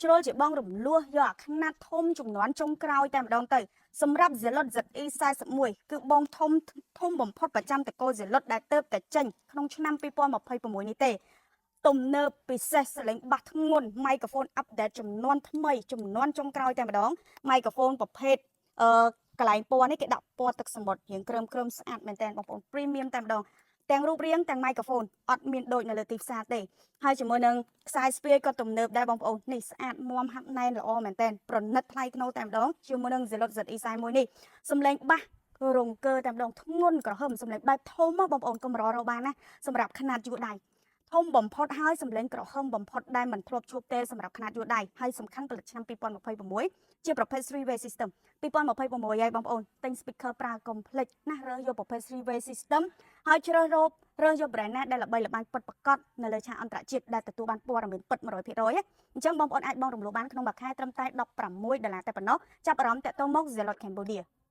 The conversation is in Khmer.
ជ្រុលជាបងរំលោះយកអាខ្នាតធំចំនួនចុងក្រោយតែម្ដងទៅសម្រាប់ Zealot ZE 41គឺបងធំធំបំផុតប្រចាំតកូល Zealot ដែលទៅតែចេញក្នុងឆ្នាំ2026នេះទេ ទំនើបពិសេសសលេងបាសធ្ងន់ microphone update ចំនួនថ្មីចំនួនចុងក្រោយតែម្ដង microphone ប្រភេទកន្លែងពណ៌នេះគេដាក់ពណ៌ទឹកសមុទ្ររៀងក្រើមក្រើមស្អាតមែនតើបងប្អូន premium តែម្ដងទាំងរូបរាងទាំង microphone អត់មានដូចនៅលើទីផ្សារទេហើយជាមួយនឹងខ្សែស្ពាយក៏ទំនើបដែរបងប្អូននេះស្អាតមាំហាប់ណែនល្អមែនតើប្រណិតថ្លៃថ្នូរតែម្ដងជាមួយនឹង Zealot ZE41 នេះសំឡេងបាសរង្គើតែម្ដងធ្ងន់ក្រហមសំឡេងបែបធំហ៎បងប្អូនកម្ររកបានណាសម្រាប់ខ្នាតយួរដៃ ធំបំផុតហើយសម្លេងក្រហមបំផុតដែលមិនធ្លាប់ជួបទេសម្រាប់ខ្នាតយួរដៃហើយសំខាន់ផលិតឆ្នាំ2026ជាប្រភេទ 3 way system 2026ហើយបងប្អូនទិញ speaker ប្រើកុំភ្លេចណារើសយកប្រភេទ 3 way system ហើយជ្រើសរើសរើសយក brand ណាដែលល្បីល្បាញពិតប្រាកដនៅលើឆាកអន្តរជាតិដែលទទួលបានព័ត៌មានពិត100%ណាអញ្ចឹងបងប្អូនអាចបងរំលោះបានក្នុងមួយខែត្រឹមតែ16ដុល្លារតែប៉ុណ្ណោះចាប់អារម្មណ៍តាក់ទងមក Zealot Cambodia។